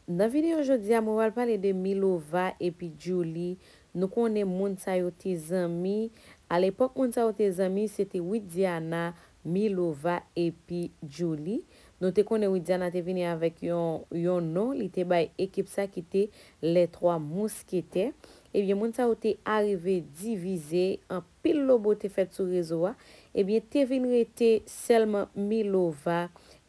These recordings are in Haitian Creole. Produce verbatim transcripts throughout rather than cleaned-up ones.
Nan videyo jodi a, mwen pral pale de Milova epi Djouly. Nou konnen moun sa yo te zanmi. Alepòk moun sa yo te zanmi, se te Widiana, Milova epi Djouly. Nou te konnen Widiana te vini avèk yon, yon non, li te bay ekip sa ki te Les Trois Mousquetaires. Ebyen, moun sa yo te arive divize, anpil lobo te fèt sou rezo a. Ebyen, te vin rete sèlman Milova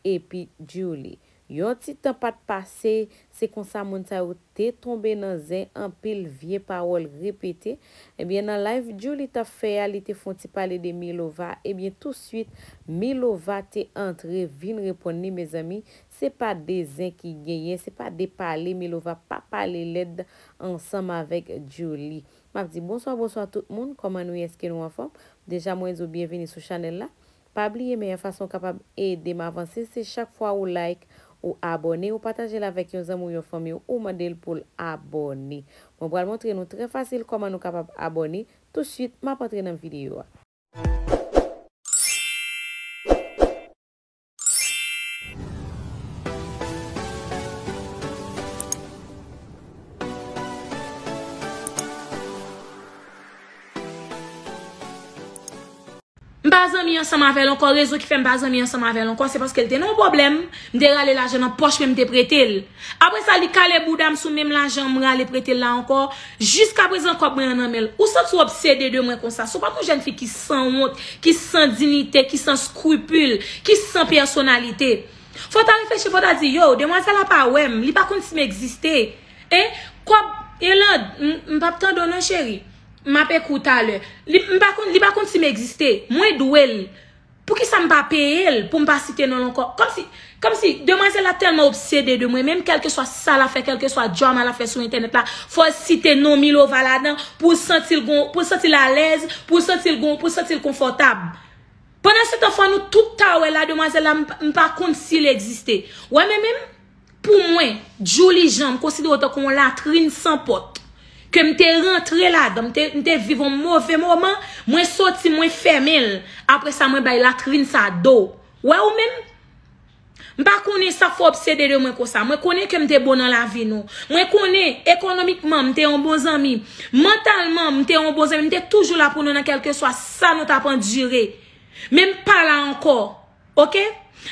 epi Djouly. Yon ti tan pa t pase, se konsa moun sa yo te tonbe nan zen, anpil vye pawòl repete. Ebyen, nan live Djouly t ap fè a, li te fè yon ti pale de Milova. Ebyen, touswit, Milova te antre, vin reponn li, mezanmi. Se pa de zen ki genyen, se pa de pale, Milova pa pale lèd ansanm avèk Djouly. M ap di bonswa, bonswa tout moun, kòman nou ye, èske nou anfòm? Deja mwen di w byenvini sou chanèl la. Pa bliye, meyè fason w kapab ede m avanse, se chak fwa ou like, ou abòne, ou pataje l avèk yon zanmi w, yon fanmi w, ou mande l pou l abòne. Mwen pral montre nou trè fasil kòman nou kapab abòne. Touswit, m ap antre nan videyo a. M pa zanmi ansanm avè l ankò. Rezon ki fè m pa zanmi ansanm avè l ankò, se paske l te nan yon pwoblèm. M te rale lajan nan pòch, men m te prete l. Apre sa, li kale bouda m sou menm lajan m rale prete l la ankò. Jiskaprezan, kòb mwen an nan men l. Ou santi w obsede de mwen konsa? Si w pa t yon jèn fi ki san wont, ki san diyite, ki san skripil, ki san pèsonalite, fò w ta reflechi, fò w ta di, yo, demwazèl la pa wè m, li pa konn si m egziste. En, kòb, Eland, m, m p ap tande w non, cheri. M ap ekri w talè. Li, m pa konn, li pa konn si m egziste. Mwen dwe l. Poukisa m pa peye l pou m pa site non l ankò? Kòmsi, kòmsi demwazèl la tèlman obsede de mwen, menm kèlkeswa sa l ap fè, kèlkeswa drama l ap fè sou entènèt la, fò l site non Milova ladan pou l santi l gon, pou l santi l alèz, pou l santi l gon, pou l santi l konfòtab. Pandansetan, fò nou tout ta wè la, demwazèl la, m pa, m pa konn si l egziste. Wè, men menm, pou mwen, Djouly Jean, m konsidere w tankou yon latrin san pòt. Ke m te rantre ladan, m te, m te viv yon move moman, mwen soti, mwen fèmen l. Apre sa, mwen bay latrin sa do. Wè ou menm? M pa konnen sa k fè w obsede de mwen konsa. Mwen konnen ke m te bon nan lavi nou. Mwen konnen, ekonomikman, m te yon bon zanmi. Mantalman, m te yon bon zanmi. M te toujou la pou nou nan kèlkeswa sa nou t ap andire. Men m pa la ankò. Oke?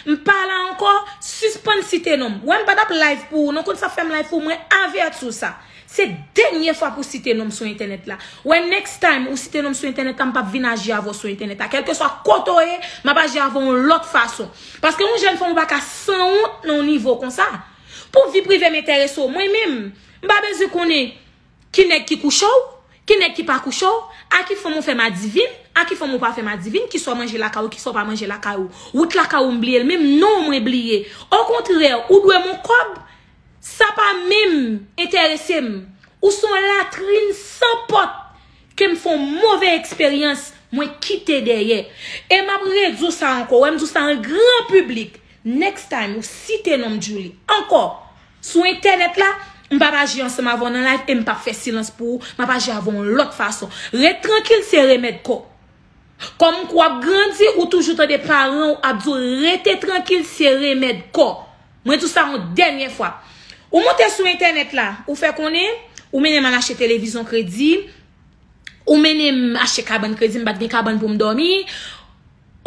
M pa la ankò, sispann site non m. Wè, m pa t ap live pou ou non, konn sa fè m live pou ou, mwen avèti w sa. Se dènye fwa pou site non m sou entènèt la. Wè, next time ou site non m sou entènèt la, m p ap vin aji avè w sou entènèt la. Kèlkeswa kote w ye, m ap aji avè w yon lòt fason. Paske yon jèn fanm ou pa ka sanwont nan yon nivo konsa. Pou vi prive m enterese w, mwen menm, m pa bezwen konnen ki nèg ki kouche w, ki nèg ki pa kouche w, a ki fanm ou fè madivin, a ki fanm ou pa fè madivin, kisa w manje lakay ou, kisa w pa manje lakay ou. Wout lakay ou m bliye l, menm non w mwen bliye. Okontrè, ou dwe m yon kòb, sa pa menm enterese m. Ou se yon latrin san pòt ke m fè yon move eksperyans, mwen kite dèyè. E m ap redi w sa ankò, wè m di w sa an gran piblik. Next time ou site non m Djouly ankò sou entènèt la, m p ap aji ansanm avè w nan live e m p ap fè silans pou ou, m ap aji avè w yon lòt fason. Ret trankil, se remèd kò. Kòm w ap grandi, ou toujou tande paran w ap di w rete trankil, se remèd kò. Mwen di w sa yon dènye fwa. Ou monte sou entènèt la, ou fè konnen, ou mennen m al achte televizyon kredi, ou mennen m achte kabann kredi, m pa t gen kabann pou m dòmi.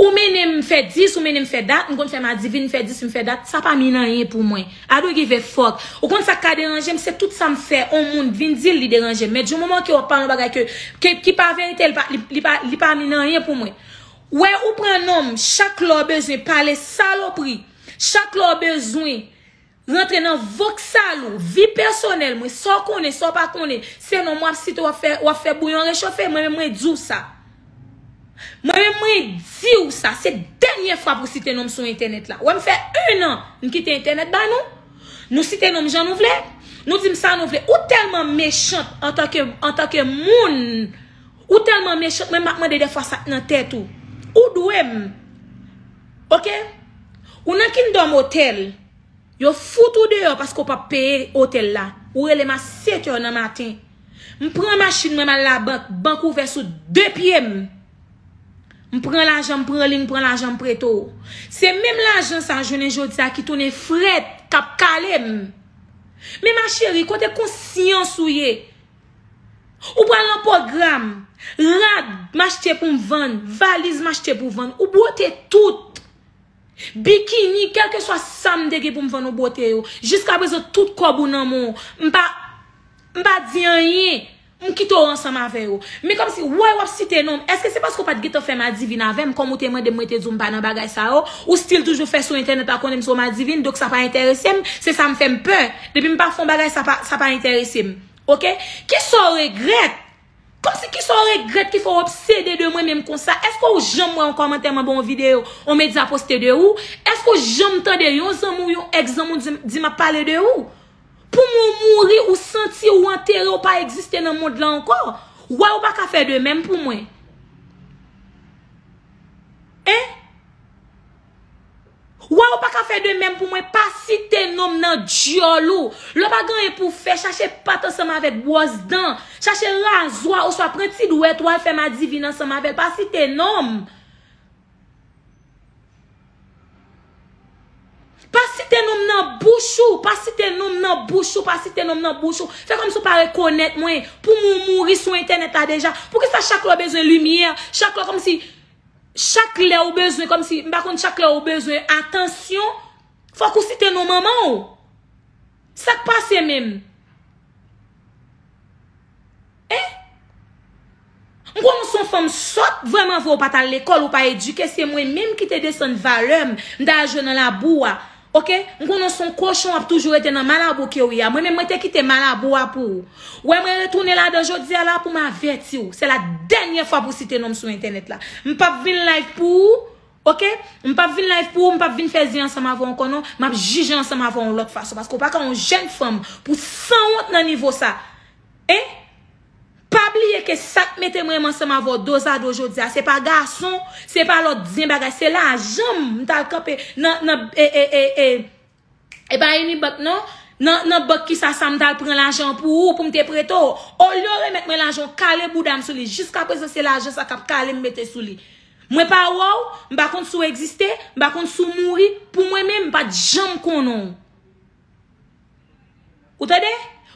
Ou mennen m fè dis, ou mennen m fè dat, m konn fè madivin, m fè dis, m fè dat, sa pa mean anyen pou mwen. I don't give a fuck. Ou konn sa k ka deranje m, se tout sa m fè, on moun vin di l li deranje m. Men di moman ke w ap pale yon bagay ke, ke, ki pa verite, li pa, li, li pa, li pa mean anyen pou mwen. Wè, ou pran non m, chak lè w bezwen pale salopri, chak lè w bezwen rantre nan voksal ou, vi pèsonèl mwen, sa w konnen, sa w pa konnen, se non m w ap site, w ap fè, w ap fè bouyon rechofe, mwen menm mwen di w sa. Mwen menm mwen di w sa, se dènye fwa pou site non m sou entènèt la. Wè m fè en an, m kite entènèt ba nou. Nou site non m jan nou vle, nou di m sa nou vle. Ou tèlman mechant antanke, antanke moun, ou tèlman mechant, mwen m ap mande dèfwa sa k nan tèt ou. Ou dwe m. Oke? Ou nan Kingdom Hotel. Yo fout ou deyò paske w p ap peye otèl la. Ou rele m a sèt è nan maten. M pran machin mwen, m al labank, bank ouvè sou de pye m. M pran lajan, m pran li, m pran lajan, m prete w. Se menm lajan sa, jounen jodi a, ki tounen frèt, k ap kale m. Men ma chérie, kote konsyans ou ye? Ou pral nan pwogram, rad m achte pou m vann, valiz m achte pou vann, ou bwote tout. Bikini, kèlkeswa sa m te gen pou m vann, ou bwote yo. Jiskaprezan, tout kòb ou nan men w. M pa, m pa di anyen. M kite w ansanm avè yo. Men kòmsi, why w ap site non m? Èske se paske w pa t gentan fè madivin avè m, kòm ou te mande m, mwen te di w m pa nan bagay sa yo? Ou still toujou fè sou entènèt la, konnen m se yon madivin, donk sa pa enterese m, se sa m fè m pè. Depi m pa fè yon bagay, sa pa, sa pa enterese m. Oke? Kisa w regrèt? Kòmsi kisa w regrèt ki fè w obsede de mwen menm konsa? Èske w janm wè yon kòmantè mwen ba yon videyo, yon medya poste de ou? Èske w janm tande yon zanmi w, yon èks zanmi w di, di m ap pale de ou? Pou mwen w mouri, ou santi ou antere, ou pa egziste nan mond lan ankò. Why ou pa ka fè de menm pou mwen? Hein? Why ou pa ka fè de menm pou mwen? Pa site non m nan dyòl ou. Lè w pa gen anyen pou w fè, chache pat ansanm avèk bwòs dan. Chache razwa oswa pran ti dwèt ou al fè madivin ansanm avè l. Pa site non m. Pa site non m nan bouch ou, pa site non m nan bouch ou, pa site non m nan bouch ou. Fè kòmsi w pa rekonèt mwen. Pou mwen w mouri sou entènèt la deja. Poukisa chak lè w bezwen limyè, chak lè kòmsi, chak lè w bezwen kòmsi, m pa konn, chak lè w bezwen atansyon, fòk ou site non manman w? Sa k pase menm? Hein? M konnen w se yon fanm sòt, vrèman vre, ou pa t al lekòl, ou pa edike, se mwen menm ki te desann valè m, m t al jwe nan labou a. Oke? M konnen w se yon kochon, w ap toujou rete nan malabou ke w ye a. Mwen menm, mwen te kite malabou a pou ou. Wè, mwen retounen ladan jodi a la pou m avèti w. Se la dènyè fwa pou w site non m sou entènèt la. M p ap vin live pou ou. Oke? M p ap vin live pou ou, m p ap vin fè zen ansanm avè w ankò non. M ap jije ansanm avè w yon lòt fason. Paske w pa ka yon jèn fanm pou sanwont nan nivo sa. Hein? Pa bliye ke sa k mete mwen menm ansanm avè w dozado jodi a, se pa gason, se pa lòt zen bagay, se lajan m. M t al kanpe nan, nan, e, e, e, e, E pa Unibank non. Nan, nan bank kisa sa m t al pran lajan pou ou, pou m te prete w. Olye w remèt mwen lajan w, kale bouda m sou li. Jiskaprezan se lajan sa k ap kale m mete sou li. Mwen pa wè w, m pa konn si w egziste, m pa konn si w mouri. Pou mwen menm, m pa t janm konnen w. Ou tande?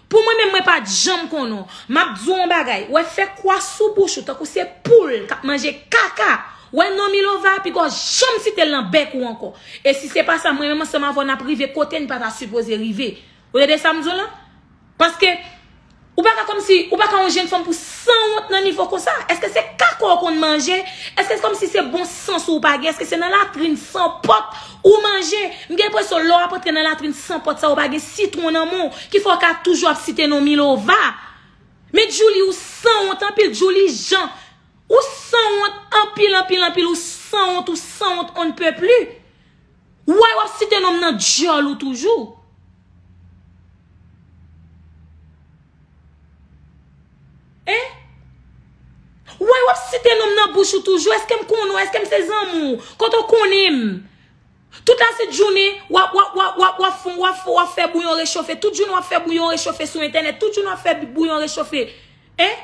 Pou mwen menm, mwen pa t janm konnen w. M ap di w yon bagay. Wè, fè kwa sou bouch ou tankou se poul k ap manje kaka. Wè non Milova, pi gwo janm site l nan bèk ou ankò. E si se pa sa, mwen menm ansanm avè w n ap rive kote n pa ta sipoze rive. Ou tande sa m di w lan? Paske ou pa ka kòmsi, ou pa ka yon jèn fanm pou sanwont nan nivo konsa. Èske se kaka w konn manje? Èske se kòmsi se bon sans ou pa gen? Èske se nan latrin san pòt ou manje? M gen enpresyon lè w ap antre nan latrin san pòt sa, ou pa gen sitwon nan men w, ki fè w ka toujou ap site non Milova. Men Djouly, ou sanwont anpil, Djouly Jean. Ou sanwont anpil, anpil, anpil, ou sanwont, ou sanwont on ne peut plus. Why w ap site non m nan dyòl ou toujou? Hein? Why w ap site non m nan bouch ou toujou? Èske m konnen w? Èske m se zanmi w? Kote w konnen m? Tout la se jounen, w ap, w ap, w ap, w ap, w ap fon, w ap fon, w ap fè bouyon rechofe. Tout jounen w ap fè bouyon rechofe sou entènèt. Tout jounen w ap fè bouyon rechofe. Hein?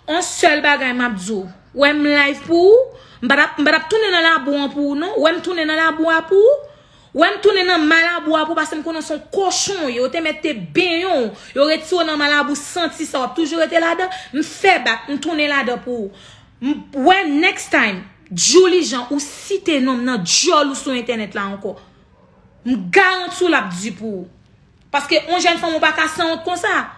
On sèl bagay m ap di w. Wè m live pou ou, m pa t ap, m pa t ap tounen nan labou an pou ou non. Wè m tounen nan labou a pou ou. Wè m tounen nan malabou a pou ou, paske m konnen w se yon kochon w ye. Ou te mèt te benyen w. Yo retire w nan malabou santi sa, w ap toujou rete ladan. M fè bak, m tounen ladan pou ou. M, wè next time, Djouly Jean, ou site non m nan dyòl ou sou entènèt la ankò. M garanti w l ap di pou ou. Paske yon jèn fanm ou pa ka sanwont konsa.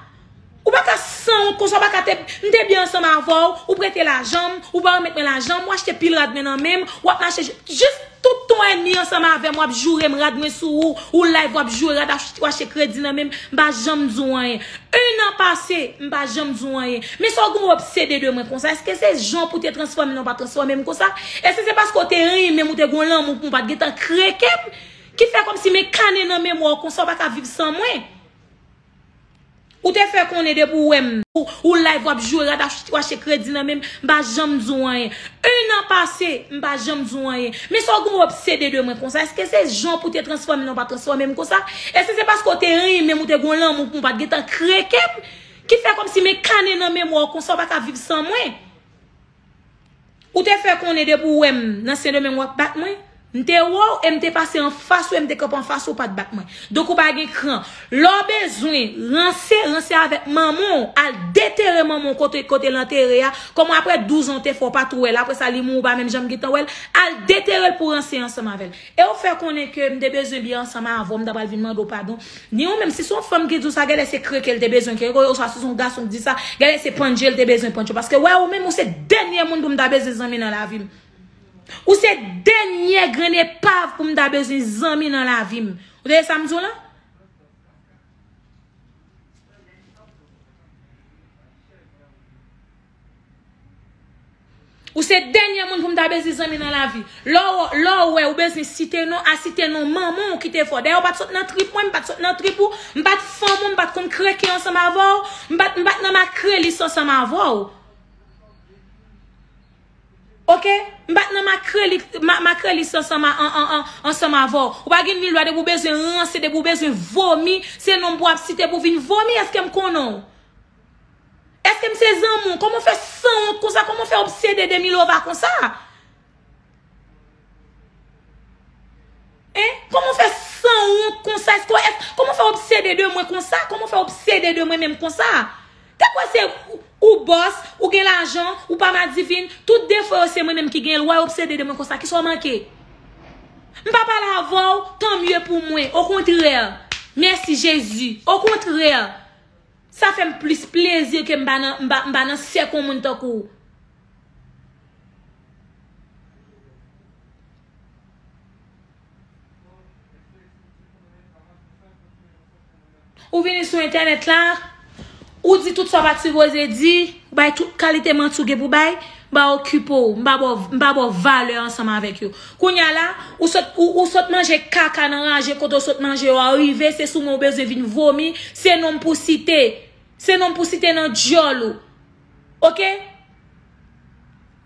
Ou pa ka sanwont konsa, ou pa ka te, m te byen ansanm avè w, ou prete lajan m, ou pa remèt mwen lajan m, ou achte pil rad mwen nan men m, w ap mache jis, jis tout ton ènmi ansanm avè m, w ap joure m, rad mwen sou ou, ou live, w ap joure rad, ach-, ou achte kredi nan men m, m pa janm di w anyen. Un an pase, m pa janm di w anyen. Men sa w gen w obsede de mwen konsa, èske se jan pou te transfòme nan w pa transfòme m konsa? Èske se paske w te renmen m, ou te gen lanmou pou m, ou pa t gentan kreke m? Ki fè kòmsi men kane nan memwa w konsa, w pa ka viv san mwen. Ou te fè konnen depi w wè m, ou, ou live w ap joure, w ap ach-, w achte kredi nan men m, m pa janm di w anyen. Un an pase, m pa janm di w anyen. Men sa w gen w obsede de mwen konsa? Èske se jan pou te transfòme nan w pa transfòme m konsa? Èske se paske w te renmen m, ou te gen lanmou pou m, ou pa t gentan kreke m? Ki fè kòmsi men kane nan memwa w konsa, w pa ka viv san mwen? Ou te fè konnen depi w wè m nan Sendomeng w ap bat mwen. M te wè w e m te pase anfas ou e m te kanpe anfas ou, ou pa t bat mwen. Donk ou pa gen kran. Lè w bezwen ranse, ranse avèk manman w, al detere manman w kote, kote l antere a. Kòman apre douz an w te fè w pa tou wè l, apre sa li mouri ou pa menm janm gentan wè l, al detere l pou ranse ansanm avè l. E w fè konnen ke m te bezwen byen ansanm avè w, m ta pral vin mande w padon. Ni ou menm, si se yon fanm ki di w sa, genlè se kreke l te bezwen kreke w, oswa si se yon gason ki di sa, genlè se pandje l te bezwen pandje w. Paske wè, ou menm, ou se dènye moun pou m ta bezwen zanmi nan lavi m. Ou se dènye grenn epav pou m ta bezwen zanmi nan lavi m. Ou tande sa m di w la? Ou se dènye moun pou m ta bezwen zanmi nan lavi. Lè w, lè w wè ou bezwen site non, a site non manman w ki te fè w. Dayè, ou pa t sot nan trip mwen, m pa t sot nan trip ou, m pa t fanm ou, m pa t konn kreke ansanm avè w, m pa t, m pa t nan makrelis ansanm avè w. Oke? M pa t nan makreli-, ma-, makrelis ansanm a, an, an, an, ansanm avè w. Ou pa gen nil dwa depi w bezwen ranse, depi w bezwen vomi, se non m pou w ap site pou w vin vomi, èske m konnen w? Èske m se zanmi w? Kòman w fè sanwont konsa? Kòman w fè obsede de Milova konsa? Hein? Kòman w fè sanwont konsa? Èske w, èske, kòman w fè obsede de mwen konsa? Kòman w fè obsede de mwen menm konsa? Te kwè se ou, ou bòs, ou gen lajan, ou pa madivin, tout defo yo se mwen menm ki genyen l, w wè obsede de mwen konsa, kisa w manke? M pa pale avè w, tanmye pou mwen, okontrè, mèsi Jezi, okontrè. Sa fè m plis plezi ke m pa nan, m pa, m pa nan sèk yon moun tankou w. Ou vini sou entènèt la, ou di tout sa w pa t sipoze di, ou bay tout kalite manti w gen pou bay, m pa okipe w, m pa ba w, m pa ba w valè ansanm avèk yo. Kounye a la, ou sot, ou, ou sot manje kaka nan raje kote w sot manje yo a rive, se sou mwen ou bezwen vin vomi, se non m pou site. Se non m pou site nan dyòl ou. Oke?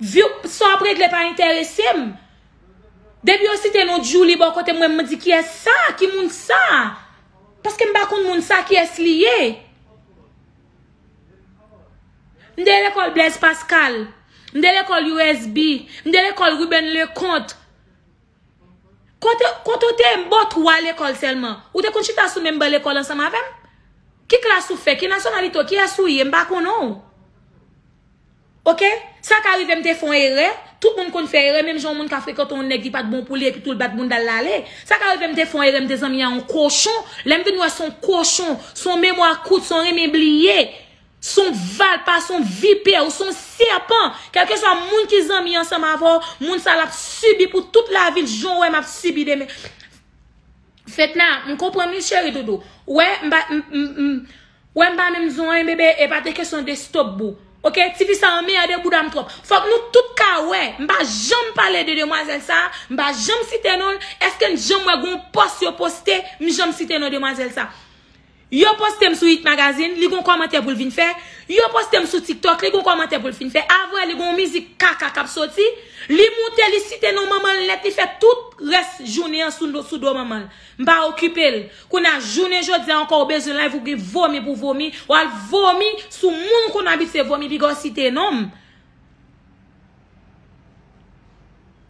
Vi w, sa w ap regle pa enterese m. Depi yo site non Djouly bò kote m, mwen m di kiyès sa? Ki moun sa? Paske m pa konn moun sa kiyès li ye. M te lekòl Blaise Pascal. M te lekòl U S B. M te lekòl Ruben Leconte. Kote, kote w te ye? M bò twa lekòl sèlman. Ou te konn chita sou menm ban lekòl ansanm avè m? Ki klas ou fè? Ki nasyonalite w? Kiyès ou ye? M pa konnen w. Oke? Sa ka rive m te fè yon erè. Tout moun konn fè erè, menm jan yon moun ka frekante yon nèg ki pa t bon pou li epi tou l bat bounda l l ale. Sa ka rive m te fè yon erè, m te zanmi a yon kochon. Lè m vin wè se yon kochon, se yon memwa kout, se yon renmen bliye. Se yon valpa, se yon vipè, ou se yon sèpan. Kèlkeswa moun ki zanmi ansanm avè w, moun sa l ap sibi pou tout lavi l, jan w wè m ap sibi demen. Fedna, m konprann wi cheri doudou. Wè, m pa, m, m, m, wè m pa menm di w anyen bebe, e pa te kesyon de stop boo. Oke, tifi sa anmède bouda m twòp. Fòk nou tout ka wè, m pa janm pale de demwazèl sa, m pa janm site non l. Èske n janm wè gon pòs yo poste, m janm site non demwazèl sa? Yo poste m sou Hit Magazine, li gon kòmantè pou l vin fè. Yo poste m sou TikTok, li gon kòmantè pou l fin fè. Avè li gon mizik kaka k ap soti. Li moute, li site non manman l nèt, li fè tout rès jounen an sou, sou do manman l. M pa okipe l. Kounye a, jounen jodi a ankò, ou bezwen live, ou gen vomi pou vomi. W al vomi sou moun ou konn abitye vomi, piga w site non m.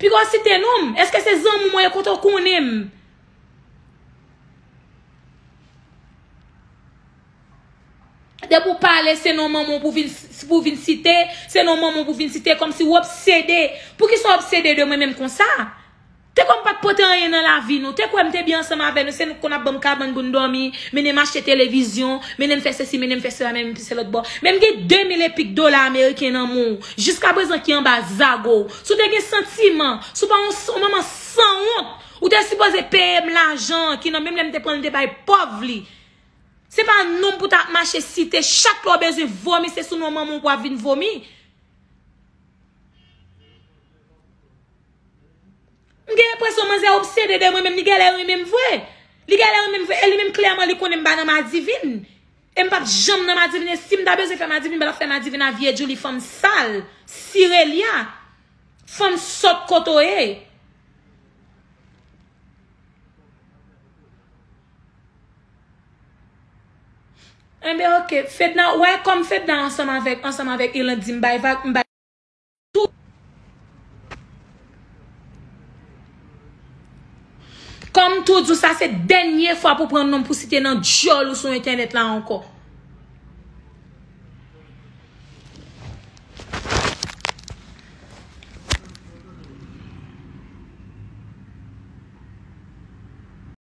Piga w site non m. Èske se zanmi w mwen ye kote w konnen m? Depi w pale, se non manman w pou vin, pou vin site, se non manman w pou vin site, kòmsi w obsede. Poukisa w obsede de mwen menm konsa? Te kwè m pa t pote anyen nan lavi nou. Te kwè m te byen ansanm avè nou. Se nou k konn ap ban m kabann pou n dòmi, mennen m achte televizyon, mennen m fè sesi, mennen m fè sela, mennen m pise lòt bò. Men m gen de mil epik dola ameriken nan men w. Jiskaprezan ki anba zago w. Si w te gen santiman, si w pa yon, yon manman sanwont, ou te sipoze peye m lajan ki nan men m lè m te pran l, m te bay pòv li. Se pa non m pou ta ap mache site, chak lè w bezwen vomi, se sou non manman w pou w ap vin vomi. M gen enpresyon manzè obsede de mwen menm, li genlè renmen m vre. Li genlè renmen m vre, e li menm klèman li konnen m pa nan madivin. E m p ap janm nan madivin. E si m ta bezwen fè madivin, m pa t ap fè madivin a vye Djouly, fanm sal, sirelya, fanm sòt kote w ye. Enben, oke. Fedna, wè, kòm Fedna ansanm avèk, ansanm avèk Irlande di m bay vag, m bay tou. Kòm tou di w, sa se dènye fwa pou pran non m pou site nan dyòl ou sou entènèt la ankò.